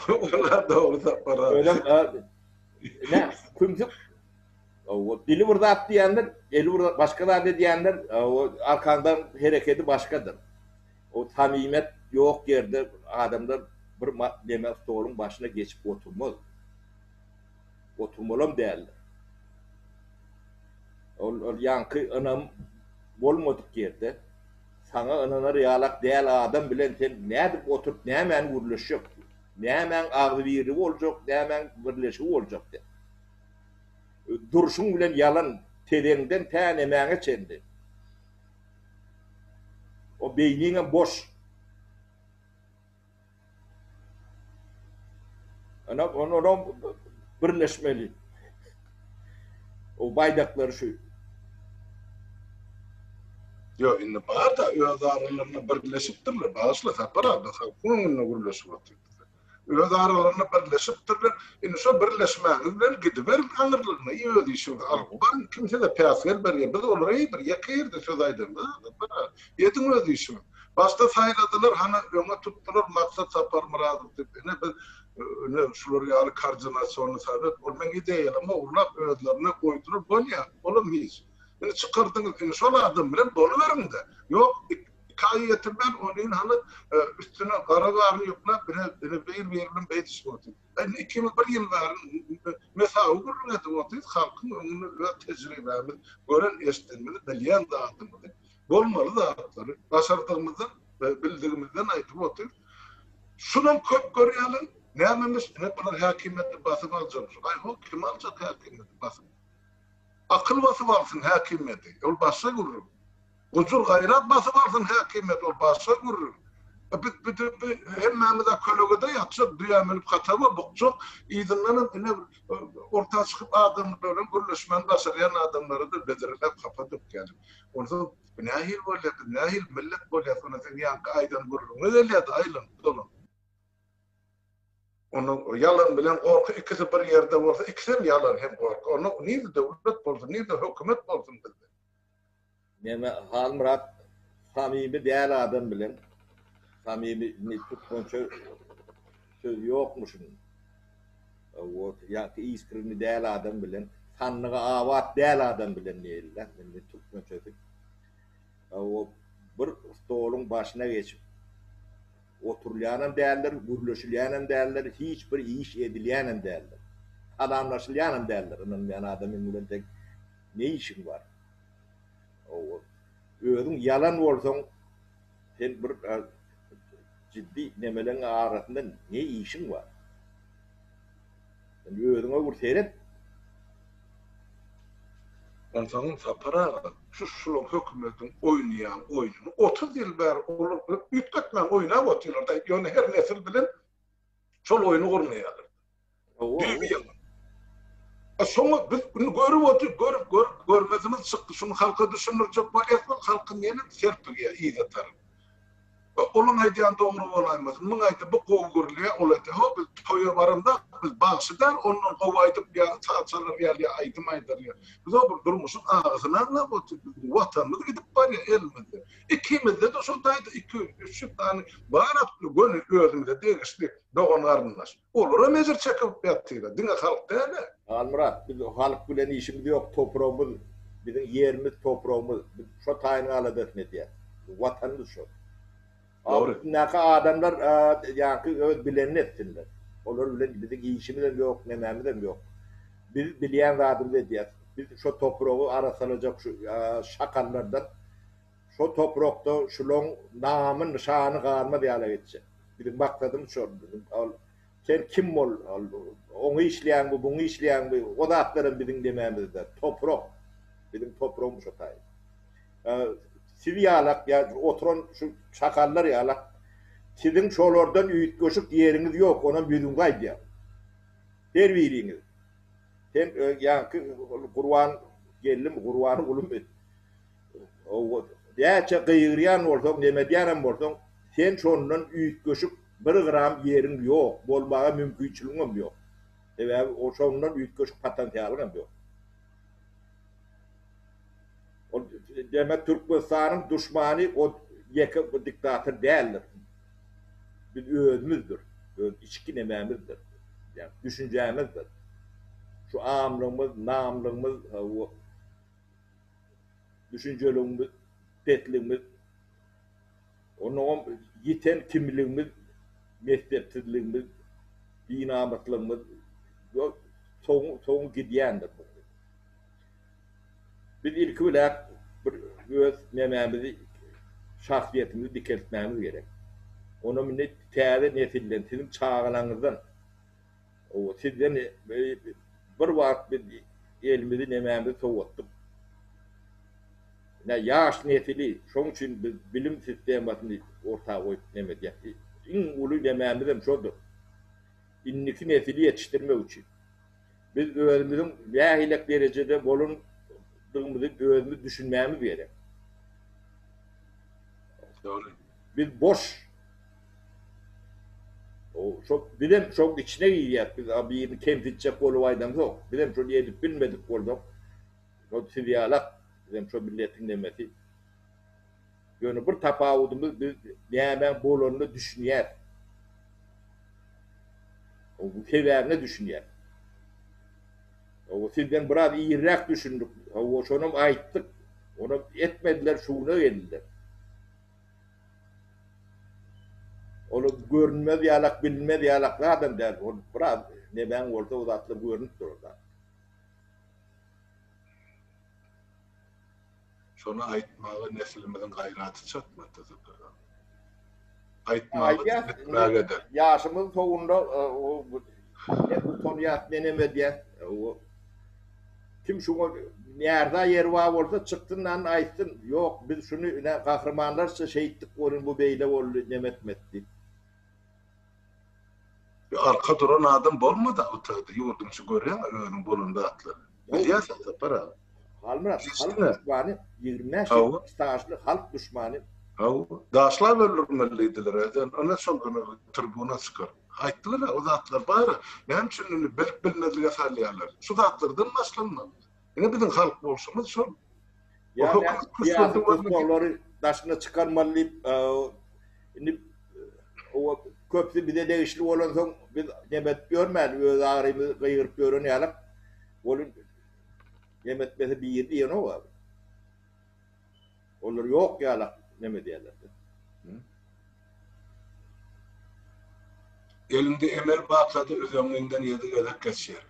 [SPEAKER 1] Olar dogry Sapar aga.
[SPEAKER 2] Özem ne kümsük o dili bir zat diýendir, eli bir başga zat edýändir, o arkaňdan hereketi başgadyr. O samimiýet ýok ýerde adamlar bir neme stoluň başyna geçip oturmaz. Oturmalam däldir. Ol ol ýaňky ynam bolmadyk ýerde Saňa ynanar ýalak däl adam bilen sen nädip oturyp nämäni gürleşjek? Nämäň agzybirligi boljak, nämäň birleşigi boljak sen? Durşuň bilen ýalan, tezeňden tä nemäňe çenli. O beýniňem boş. Ana onam birleşmeli. O baýdaklary şu.
[SPEAKER 1] Ýok, indi bar-da öz aralarynda birleşipdirler. Bagyşla Sapar aga, halkyň öňünde gürleşip otyrys. Öz aralarynda birleşipdirler. Indi şo birleşmäňiz bilen gidiberiň aňyrlygyna, öz işiňizi alyp baryň. Kim size päsgel berýär? Biz olara bir ýeke ýerde söz aýdamyz. Sapar aga, ediň öz işiňizi. Başda saýladylar, hany öňe tutdular Maksat Saparmyradow diýip. Ine biz ine şular ýaly koordinasionnyý sowet, ol meň ideýalarmy ogurlap özlerine goýdular, bolýar, olam hiç. Indi çykardyňyz, indi şol adam bilen boluberiň-de. Ýok, iki aý ýetirmän ony hany üstüne gara baryny ýükläp, ine ine bir-biri bilen beýdişip otyr. Indi ikimiz bir ýyl bäri mesawy gürrüň edip otyrys, halkyň öňünde öz tejribämiz, gören eşidenimizi, bilýän zadymyzy. Bolmaly zatlary başardygymyzdan we bildigimizden aýdyp otyrys. Şunam köp görýärler. Nämemiş, ine bular häkimiýeti basyp aljakmyş. Aý-ho, kim aljak häkimiýeti basyp? Akyl basyp alsyn häkimiýeti, ol başga gürrüň. Gujur-gaýrat basyp alsyn häkimiýeti, ol başga gürrüň. Biz biz hemmämiz-ä kölegede ýatjak, düýä münüp hataba bukjak, yzyndanam ine orta çykyp adamlar bilen gürleşmäni başarýan adamlara-da bedreläp hapa dökýärler. Onsoň bu nähili bolýar, biz nähili millet bolýas, onda seň ýaňky aýdan gürrüňe gelýär-de aýlanyp dolanyp. Onda ýalan bilen gorky ikisi bir ýerde bolsa, ikisem ýalan hem gorky. Onda nirde döwlet bolsun, nirde hökümet bolsun bizde?
[SPEAKER 2] Neme Halmyrat samimi däl adam bilen samimi indi türkmençe söz ýokmuşyn. Wot ýa-ki iskrini däl adam bilen sandygy abat däl adam bilen diýeli-dä indi türkmençesi. O bir stoluň başyna geçip oturylýanam däldir, gürleşilýänem däldir, hiç bir iş edilýänem däldir. Salamlaşylýanam däldir ynanmaýan adamyň bilen seň ne işiň bar? Özüň ýalan bolsaň, sen bir ciddi nemeleň arasynda ne işiň bar? Sen özüňe bir seret.
[SPEAKER 1] Onsoňam Sapar aga, şu şulaň hökümetiň oýnaýan oýnuny 30 ýyl bäri olar üýtgetmän oýnap otyrlar-da, ýöne her nesil bilen şol oýny gurnaýarlar. Düýbi ýalan. A şoňa biz indi görüp otyr, görüp, görüp, görmezimiz çykdy. Şuny halka düşündirjek bolýas, ol halkyň ýene serpigýär yza tarap. Olaň aýdýany dogry bolaýmasyn. Muň aýdýan bu gowy gürleýär, ol aýdýar, ho biz toýa baramzok, biz bagşy däl, ondan gowy aýdyp ýa saz çalar ýaly ýa aýdym aýdar ýaly. Biz o bir durmuşyň agysyny aňlap otyrys. Biziň watanymyz gidip barýar elimizden. Ikimizde-de şol taýda 200-300 sany bar atly göni özümize degişli dogan-garyndaş. Olaram ejir çekip ýatyr-a, diňe halk däl-ä.
[SPEAKER 2] Halmyrat, biz halk bilen işimiz ýok, topragymyz, biziň ýerimiz, topragymyz, biz şo taýynyň aladasyny edýäs. Watanymyz şol.
[SPEAKER 1] Dogry.
[SPEAKER 2] Üstündäki adamlar ýaňky öz bilenini etsinler. Olar bilen biziň işimizem ýok, nemämizem ýok. Biz bilýän zadymyzy edýäs. Biz şo topragy arassalajak şu şakallardan şo toprakda şulaň namy nyşany galmaz ýala etjek. Biziň maksadymyz şol. Biziň ol sen kim bol, ol oňa işleýäňmi, buňa işleýäňmi, o zatlaram biziň nemämizde. Toprak. Biziň topragymyz şo taý. Siz ýalak ýa oturan şu çakallar ýalak siziň şolardan üýtgeşik ýeriňiz ýok, onam ýüzüňize aýdýan. Her biriňiz. Sen ýaňky Gurban geldimi, Gurbangulymy? Näçe gygyrýan bolsaň, neme edýänem bolsaň, sen şondan üýtgeşik bir gram ýeriň ýok, bolmaga mümkinçiligiňem ýok. Sebäbi o şondan üýtgeşik potensialyňam ýok. Ol demek Türkmenistanyň duşmany o ýeke bir diktator däldir. Biz özümizdir. Öz içki nemämizdir. Ýa düşünjämizdir. Şu amlygymyz, namlygymyz, düşünjeligimiz, pesligimiz, onnoňam ýiten kimligimiz, messepsizligimiz, binamyslygymyz soňy soňy gidýändir bu. Biz ilki bilen bir öz nemämizi, şahsyýetimizi dikeltmämiz gerek. Onam indi täze nesilden, siziň çagalaňyzdan Owa, sizden bir wagt biz elimizi nemämizi sowatdyk. Ine, ýaş nesili, şoň üçin biz bilim sistemasyny orta goýup neme edýäs. Iň uly nemämizem şodur. Indiki nesili ýetişdirmek üçin. Biz özümiziň nähilek derejede bolandygymyzy özümiz düşünmämiz gerek.
[SPEAKER 1] Dogry.
[SPEAKER 2] Biz boş. O şo bizem şoň içine girýäs. Biz a birini kemsitjek bolup aýdamzok. Bizem şony edip bilmedik bolsak, şol siz ýalak, bizem şo milletiň nemesi. Ýöne bir tapawudymyz biz nämäň bolanyna düşünýäs. O sebäbine düşünýäs. O sizden biraz irräk düşündik. O şonam aýtdyk. Onam etmediler, şu güne geldiler. Ol görünmez ýalak, bilinmez ýalak zadam däl. Ol biraz nemäň bolsa o zatlar görünip durar zat.
[SPEAKER 1] Şony aýtmaga neslimiziň gaýraty çatmady Sapar aga. Aýtmaga etmäge-de.
[SPEAKER 2] Ýaşymyz sowunda men utanýas, menem edýäs. Kim şuňa närza ýeri bar bolsa çyksyn dan aýtsyn, ýok biz şuny ine gahrymanlarça şeýtdik welin bu beýle boldy neme etmedi diýip.
[SPEAKER 1] Bir arka duran adam bolmady o taýda ýurduň içi görýäňä özüň bolan zatlary. Bilýärsiň Sapar aga.
[SPEAKER 2] Halmyrat halk duşmany 25 ýyl stažly halk duşmany.
[SPEAKER 1] Hawa. Daşlap öldürmeli diýdiler. Ine şol güni tribuna çykaryp. Aýtdylar o zatlar bar. Näme üçin indi bilip bilmezlige salýarlar. Şu zatlardan başlanmaly. Ine biziň halk bolşumyz şol.
[SPEAKER 2] Ýa syýasy tussaglary daşyna çykarmaly diýip, indi o köpüsi bize degişli bolansoň biz neme edip ýörmäli, öz agyrymyzy gygyryp ýören ýalak. Ol neme etmese biri diýenok. Olar ýok ýalak neme diýerler.
[SPEAKER 1] Elinde emel barka-da üzeňňiňden ýedi gezek geçýär.